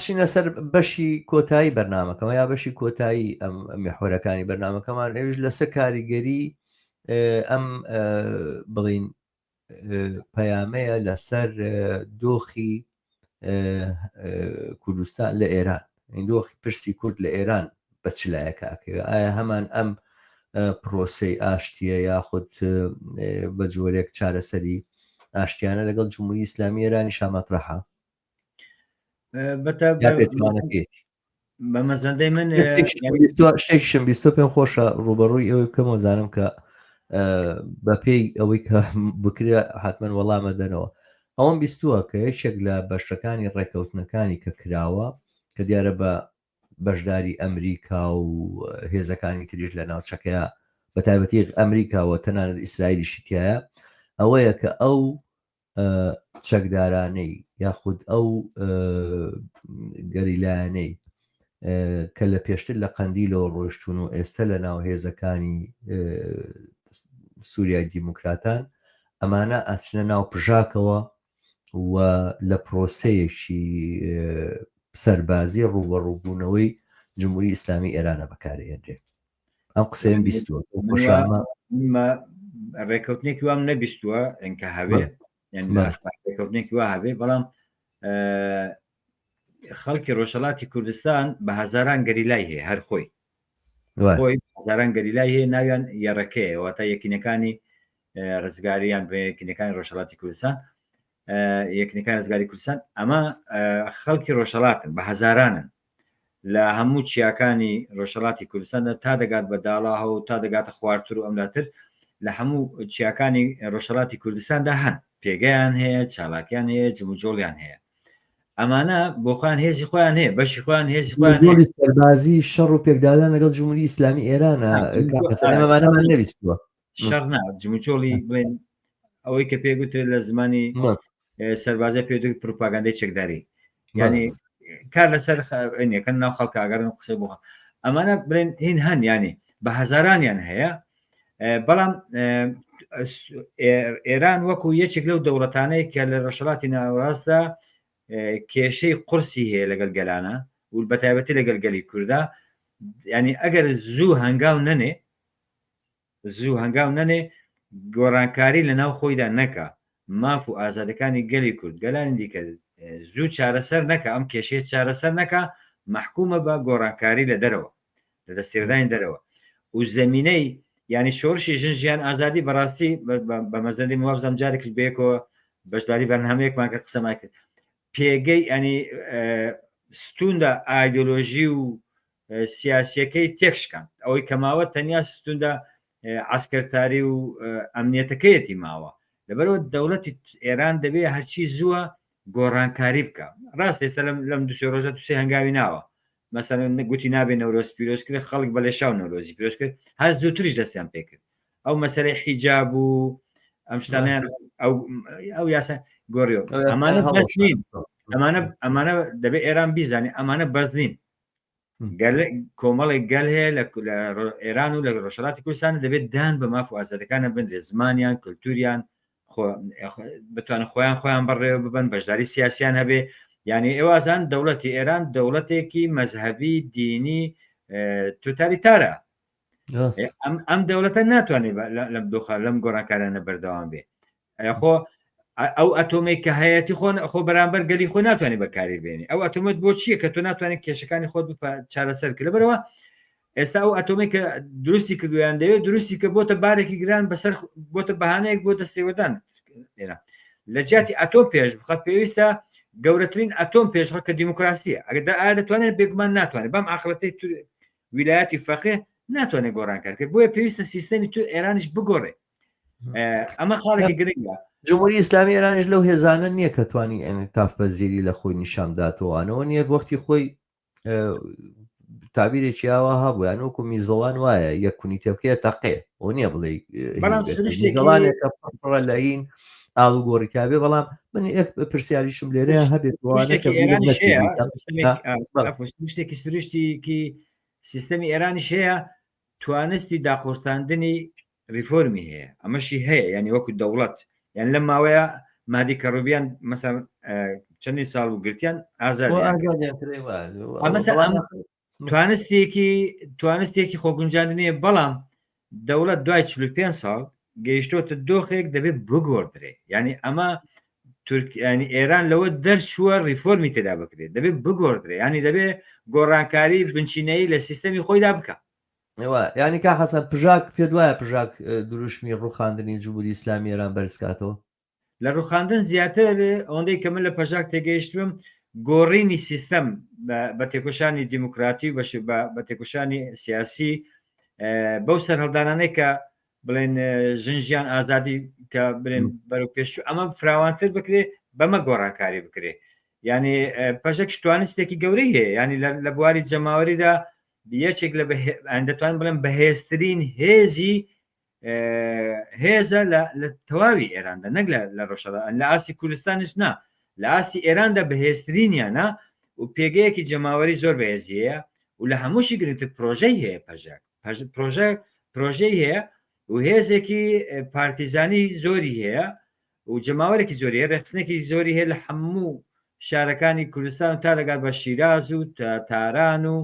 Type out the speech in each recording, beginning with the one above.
بچینە سەر بەشی کۆتایی بەرنمەکەمە یا بەشی کۆتایی ئەم میحوەرەکانی بەرنمەکەمان ئەویش لەسەر کاریگەری ئەم بڵین پەیامەیە لەسەر دۆخی کوردستان لە ئێران دۆخی پرسی کورد لە ئێران بە چ لایەکە ئەکەوێ ئایا هەمان ئەم پرۆسەی ئاشتیە یاخود بە جۆرێک چارەسەری ئاشتیانە لەگەڵ جمهوری ئیسلامی ئێرانی شامەترەحە بە مەزەندەی من شتێکشم بیستۆ پێم خۆشە ڕوبەڕووی ئەوەی بکەمەوە زانم کە بەپێی ئەوەی کە بکرێ حتمما وەڵامە دەنەوە ئەوەم بیستووە کە یەکێک لە بەشەکانی ڕێککەوتنەکانی کە کراوە کە دیارە بە بەشداری ئەمریکا و هێزەکانی تریش لە ناوچەکەیە بە تایبەتی ئەمریکاوە تەنانەت ئیسرائیلیشی تایە ئەوەیە کە ئەو چەکدارانەی یاخود ئەو گەریلایانەی کە لە پێشتر لە قەندیلەوە ڕۆشتون و ئێستا لە ناو هێزەکانی سووریای دیموکراتان ئەمانە ئەچنە ناو پژاکەوە و لە پرۆسەیەکی سەربازی ڕووبەڕووبوونەوەی جمهوری ئیسلامی ئێرانە بەکارهێنرێ ئەم قسەیەم بیستووە خۆشامە ڕێککەوتنێکی وام نەبیستووە ئەنکە هەبێ ڕێککەوتنێکی وا هەبێ بەڵام خەڵکی ڕۆژهڵاتی کوردستان بە هەزاران گەریلای هەیە هەر خۆی خۆی هەزاران گەریلای هەیە ناویان یەڕەکەیە واتە یەکینەکانی ڕزگاریان بە یەکینەکانی ڕۆژهڵاتی کوردستان یەکنەکان ڕزگاری کوردستان ئەمە خەڵکی ڕۆژهڵاتن بە هەزارانن لە هەموو چیاکانی ڕۆژهەڵاتی کوردستاندا تا دەگات بە داڵاهۆ و تا دەگاتە خوارتر و ئەملاتر لە هەموو چیاکانی ڕۆژهەڵاتی کوردستاندا هەن، پێگەیان هەیە، چالاکیان هەیە، جموجۆڵیان هەیە. ئەمانە بۆ خۆیان هێزی خۆیان هەیە، بەشی خۆیان هێزی خۆیان هەیە. جموجۆڵی سەربازی شەڕ و پێکدادان لەگەڵ جمهوری ئیسلامی ئێرانە کاک حەسەن ئێمە ئەمانەمان نەویستووە. شەڕ نا، جموجۆڵی بڵێن ئەوەی کە پێ گوترێت لە زمانی سەربازە پێ دوو پروپاگەندەی چەکداری ینی کار لەسەر یەکەن ناو خەڵکە ئەگەرن قسە بۆ ئەمانە بڵێن هین هەن ینی بە هەزارانیان هەیە بەڵام ئێران وەکو یەکێک لەو دەوڵەتانەی کە لە ڕۆژهەڵاتی ناوەڕاستدا کێشەی قورسی هەیە لەگەڵ گەلانە و بە تایبەتی لەگەڵ گەلی کووردا ینی ئەگەر زوو هەنگاو نەنێ زوو هەنگاو نەنێ، گۆڕانکاری لە ناو خۆیدا نەکا، ماف و ئازادەکانی گەلی کورد، گەلانی دیکە زوو چارەسەر نەکا، ئەم کێشەیە چارەسەر نەکا، مەحکوومە بە گۆڕانکاری لە دەرەوە، لە دەستێوەردانی دەرەوە و زەمینەی یانی شۆڕشی ژن ژیان ئازادی بەڕاستی بە مەزەندەی من وابزانم جارێکیش بەیەکەوە بەشداری بەرنامەیەکمان کرد قسەمان کرد پێگەی ینی ستوندا ئایدۆلۆژی و سیاسیەکەی تێکشکاند ئەوەی کە ماوە تەنیا ستوندا عسکەرتاری و ئەمنیەتەکەیەتی ماوە لەبەرەوە دەوڵەتی ئێران دەبێ هەرچی زووە گۆڕانکاری بکە ڕاست ئێستا لەم دوسێ ڕۆژە دوسێ هەنگاوی ناوە مەسەن گوتی نابێ نەورۆز پیرۆز کرد خەڵک بە لێشاو نەورۆزی پیرۆز کرد هەر زووتریش دەستیان پێکرد ئەو مەسەلەی حیجاب و ئەم شتانیان ئەو ئەو یاسا گۆڕیەوە ئەمانە بەس نین ئەمانە ئەمانە دەبێ ئێران بیزانێ ئەمانە بەس نین گەل کۆمەڵێک گەل هەیە لە ئێران و لە ڕۆژهەڵاتی کوردستان دەبێت دان بە ماف و ئازادەکانە بندرێت زمانیان کللتوریان بتوانن خۆیان خۆیان بەڕێوە ببن بەشداری سیاسیان هەبێ یعنی ئێوازان دەوڵەتی ئێران دەوڵەتێکی مەذهبی دینی توتالیتارە ئەم دەوڵەتە ناتوانێت لەم دۆخە لەم گۆڕانکارانە بەردەوام بێ خۆ ئەو ئەتۆمێک کە هەیەتی خۆ خۆ بەرامبەر گەلی خۆ ناتوانێت بەکاری بێنی ئەو ئەتۆمەت بۆ چییە کە تۆ ناتوانێت کێشەکانی خۆت چارەسەر کرد لەبەرەوە ئێستا ئەو ئەتۆمێک کە دروستی کردویان دەوێت دروستی کە بۆتە بارێکی گران بەسەر بۆتە بەهانەیەک بۆ دەستێوەدان لە جیاتی ئەتۆم پێش بخە پێویستە گەورەترین ئەتۆم پێشخە کە دیموکراسیە ئەگەر ئایا دەتوانێت بێگومان ناتوانێت بەم عقلەتی ویلایەتی فەقێ ناتوانێت گۆڕانکار کرد بۆیە پێویستە سیستەمی تو ئێرانیش بگۆڕێ ئەمە خاڵێکی گرنگە جمهوری ئیسلامی ئێرانیش لەو هێزانە نییە کە توانی انعطاف پەزیری لە خۆی نیشانداتەوەانەوە نییە وەختی خۆی تابیرێکی ئاوا هەبوو یان وەکو میزەڵان وایە یەک کونی تێبکەیە تەقێ ئەو نییە بڵێ بەڵام میزەڵانێکە پڕە لە هین ئاڵوگۆڕی کابێ بەڵام من یەک پرسیاریشم لێرە هەبێت شتێکی سروشتێکی سیستەمی ئێرانیش هەیە توانستی داقۆرتاندنی ریفۆرمی هەیە ئەمەشی هەیە ینی وەکو دەوڵەت یان لەم ماوەیە مادی کەڕوبیان مەسەر. چەندی ساڵ و گرتیان ئازاد توانستێکی توانستێکی خۆگونجاندنیە بەڵام دەوڵەت دوای 45 ساڵ گەیشتۆتە دۆخێک دەبێت بگۆڕدرێ یعنی ئەمە تورکیانی ئێران لەوە دەرچووە ڕیفۆرمی تێدا بکرێت دەبێت بگۆڕدرێ ینی دەبێت گۆڕانکاری بنچینەیی لە سیستەمی خۆیدا بکە ینی کا حەسەن پژاک پێ دوایە پژاک دروشمی ڕوخاندنی جمهوری ئیسلامی ئێران بەرزکاتەوە لە ڕوخاندن زیاتر ئەوەندەی کە من لە پەژاک تێگەیشتبم گۆڕینی سیستەم بە تێکۆشانی دیموکراتی و بە تێکۆشانی سیاسی بەو سەرهەڵدانانەی کە بڵێن ژن ژیان ئازادی کە بڵێن بەرەو پێش ئەمە فراوانتر بکرێ بەمە گۆڕانکاری بکرێ یعنی پەژەک توانستێکی گەورەی هەیە ینی لە بواری جەماوەریدا یەکێک لە دەتوان بڵێن بەهێزترین هێزی هێزە لە تەواوی ئێراندا نەک لە ڕۆژهەڵات لە ئاستی کوردستانیش نا لە ئاستی ئێراندا بەهێزترینیانە و پێگەیەکی جەماوەری زۆر بەهێزی هەیە و لە هەمووشی گرنگتر پرۆژەی هەیە پەژاک پرۆژە پرۆژەی هەیە و هێزێکی پارتیزانی زۆری هەیە و جەماوەرێکی زۆری هەیە ڕێکخستنێکی زۆری هەیە لە هەموو شارەکانی کوردستان و تا دەگات بە شیراز و تاران و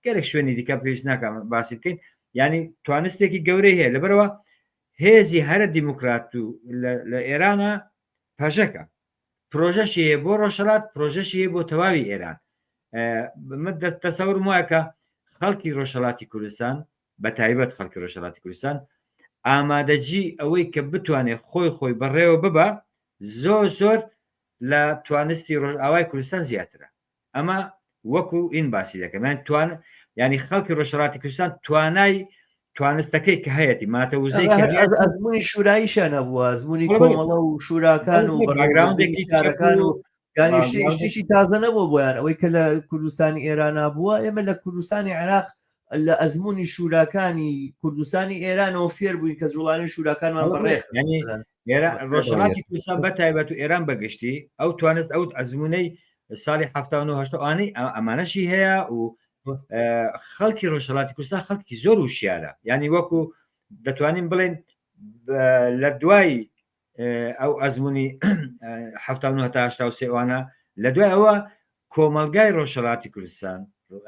گەلێک شوێنی دیکە پێویست ناکەم باسی بکەین ینی توانستێکی گەورەی هەیە لەبەرەوە هێزی هەرە دیموکرات و لە ئێرانە پەژەکە پرۆژەشی هەیە بۆ ڕۆژهەڵات پرۆژەشی هەیە بۆ تەواوی ئێران من تەسەورم وایە کە خەڵکی ڕۆژهەڵاتی کوردستان بە تایبەت خەڵکی ڕۆژهەڵاتی کوردستان ئامادەجی ئەوەی کە بتوانێت خۆی خۆی بەڕێوە ببە زۆر زۆر لە توانستی ڕۆژئاوای کوردستان زیاترە ئەمە وەکو ئین باسی دەکەم یان توان ینی خەڵکی ڕۆژهەڵاتی کوردستان توانای توانستەکەی کە هەیەی ماتە وزەی ئەزمموی شوراییشان هەبووە ئەزمموی کۆمەڵە و شوراکان و بەڕاگراوندێکی کارەکان و یانی شتێکی تازە نەبوو بۆیان ئەوەی کە لە کوردستانی ئێرانە بووە ئێمە لە کوردستانی عێراق لە ئەزمموی شوراکانی کوردستانی ئێرانەوە فێر بووین کە جوڵانی شوراکانمان بەڕێ ڕۆژهەڵاتی کوردستان بە تایبەت و ئێران بەگشتی ئەو توانست ئەو ئەزمونەی ساڵی 1970 ئەوانەی ئەمانەشی هەیە و خەڵکی ڕۆژهەڵاتی کوردستان خەڵکی زۆر وشیارە ینی وەکو دەتوانین بڵێن لە دوای ئەو ئەزمموی 1970 سێوانە لە دوای ئەوە کۆمەلگای ڕۆژهەڵاتی کوردستان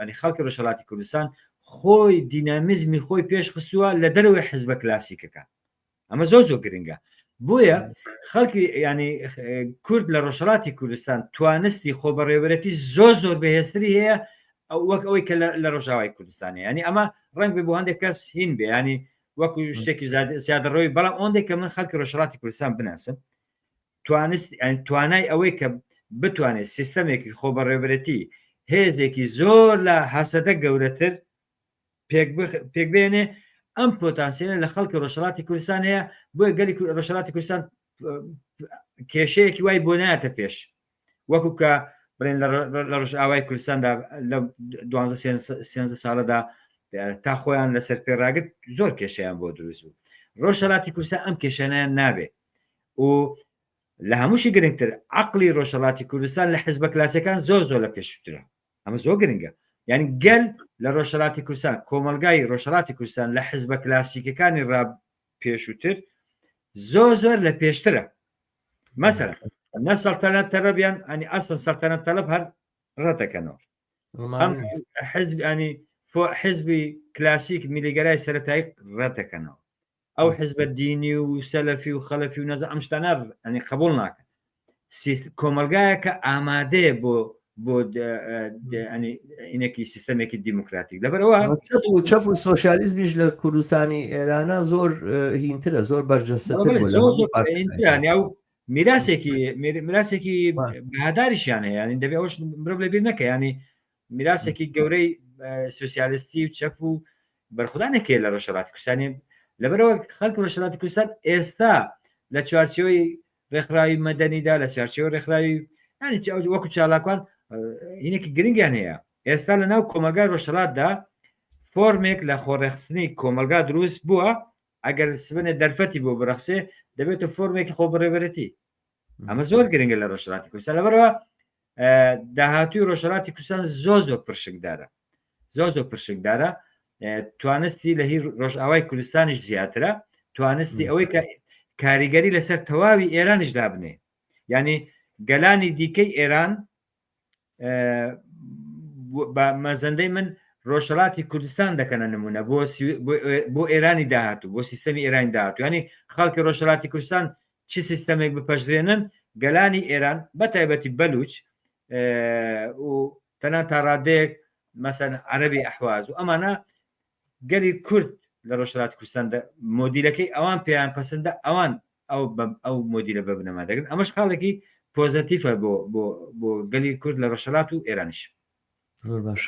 ینی خەڵکی ڕۆژهەڵاتی کوردستان خۆی دینامیزمی خۆی پێش خستووە لە دەرەوەی حزبە کلاسیکەکان ئەمە زۆر زۆر گرنگە بۆیە خەڵکی ینی کورد لە ڕۆژهڵاتی کوردستان توانستی خۆبەڕێوەرەتی زۆر زۆر بەهێزتری هەیە وەک ئەوەی کە لە ڕۆژاوای کوردستانی ینی ئەمە ڕنگ بێ بۆ هەندێک کەس هین بێ ینی وەکو شتێکی زیادەڕۆی بەڵام ئەوەندێک کە من خەڵکی ڕۆژهڵاتی کوردستان بناسم توانست توانای ئەوەی کە بتوانێت سیستەمێکی خۆبەڕێوەرەتی هێزێکی زۆر لە هەسەدە گەورەتر پێک بێنێ ئەم پۆتانسیلە لە خەڵکی ڕۆژهەڵاتی کوردستان هەیە بۆیە گەلی ڕۆژهەڵاتی کوردستان کێشەیەکی وای بۆ نایەتە پێش وەکو کە بڵێن لە ڕۆژئاوای کوردستاندا لە دوانزە سێنزە ساڵەدا تا خۆیان لەسەر پێڕاگرت زۆر کێشیان بۆ دروست بوو ڕۆژهەڵاتی کوردستان ئەم کێشانیان نابێ و لە هەمووشی گرنگتر عقلی ڕۆژهەڵاتی کوردستان لە حزبە کلاسەکان زۆر زۆر لە پێشترە ئەمە زۆر گرنگە یعنی گەل لە ڕۆژهەڵاتی کوردستان کۆمەلگای ڕۆژهەڵاتی کوردستان لە حزبە کلاسیکەکانی ڕا پێشووتر زۆر زۆر لە پێشترە مەسەر نە سەڵتەنەت تەلەبیان ئەنی ئەسڵ سەڵتەنەت تەلەب هەر ڕەتەکەنەوە ئەم حزب ینی حزبی کلاسیک میلیگەرای سەتایی ڕەتەکەنەوە ئەو حزبە دینی و سەلەفی و خەلەفی و نەزە ئەم شتانە ئەنی قبول ناکەن کۆمەلگایەکە ئامادەیە بۆ بۆ ئینێکی سیستەمێکی دیموکراتیک لەبەرەوە چەپ و سۆسیالیزمیش لە کوردستانی ئێرانە زۆر هینترە زۆر بەرجەستەتر ئەو میراسێکی میراسێکی بەهاداریشیان هەیە ینی دەبێ ئەوش مرۆڤ لەبیر نەکە ینی میراسێکی گەورەی سوسیالیستی و چەپ و بەرخودانێک هەیە لە ڕۆژهەڵاتی کوردستانی لەبەرەوە خەڵکی ڕۆژهەڵاتی کوردستان ئێستا لە چوارچێوەی ڕێکخراوی مەدەنیدا لە چوارچێوەی ڕێکخراوی ینی وەکو چالاکوان هینێکی گرنگیان هەیە ئێستا لە ناو کۆمەلگای ڕۆژهەڵاتدا فۆرمێک لە خۆڕێخستنی کۆمەلگا دروست بووە ئەگەر سبنێ دەرفەتی بۆ بڕەخسێ دەبێتە فۆرمێکی خۆبەڕێوەرەتی ئەمە زۆر گرنگە لە ڕۆژهەڵاتی کوردستان لەبەرەوە داهاتوی ڕۆژهەڵاتی کوردستان زۆر زۆر پرشنگدارە زۆر زۆر پرشنگدارە توانستی لە هی ڕۆژئاوای کوردستانیش زیاترە توانستی ئەوەی کە کاریگەری لەسەر تەواوی ئێرانیش دابنێ ینی گەلانی دیکەی ئێران بە مەزەندەی من ڕۆژهەڵاتی کوردستان دەکەنە نمونە بۆ بۆ ئێرانی داهاتوو بۆ سیستەمی ئێرانی داهاتوو ینی خەڵکی ڕۆژهەڵاتی کوردستان چ سیستەمێک بپەژرێنن گەلانی ئێران بە تایبەتی بەلوچ و تەنان تا ڕادەیەک مەسەن عەربی ئەحواز و ئەمانە گەلی کورد لە ڕۆژهەڵاتی کوردستان مۆدیلەکەی ئەوان پێیان پەسەندە ئەوان ئەو ئەو مۆدیلە بە بنەما دەگرن ئەمەش خاڵێکی پۆزەتیفە بۆ بۆ بۆ گەلی کورد لە ڕۆژهەڵات و ئێرانیش. زۆر باشە.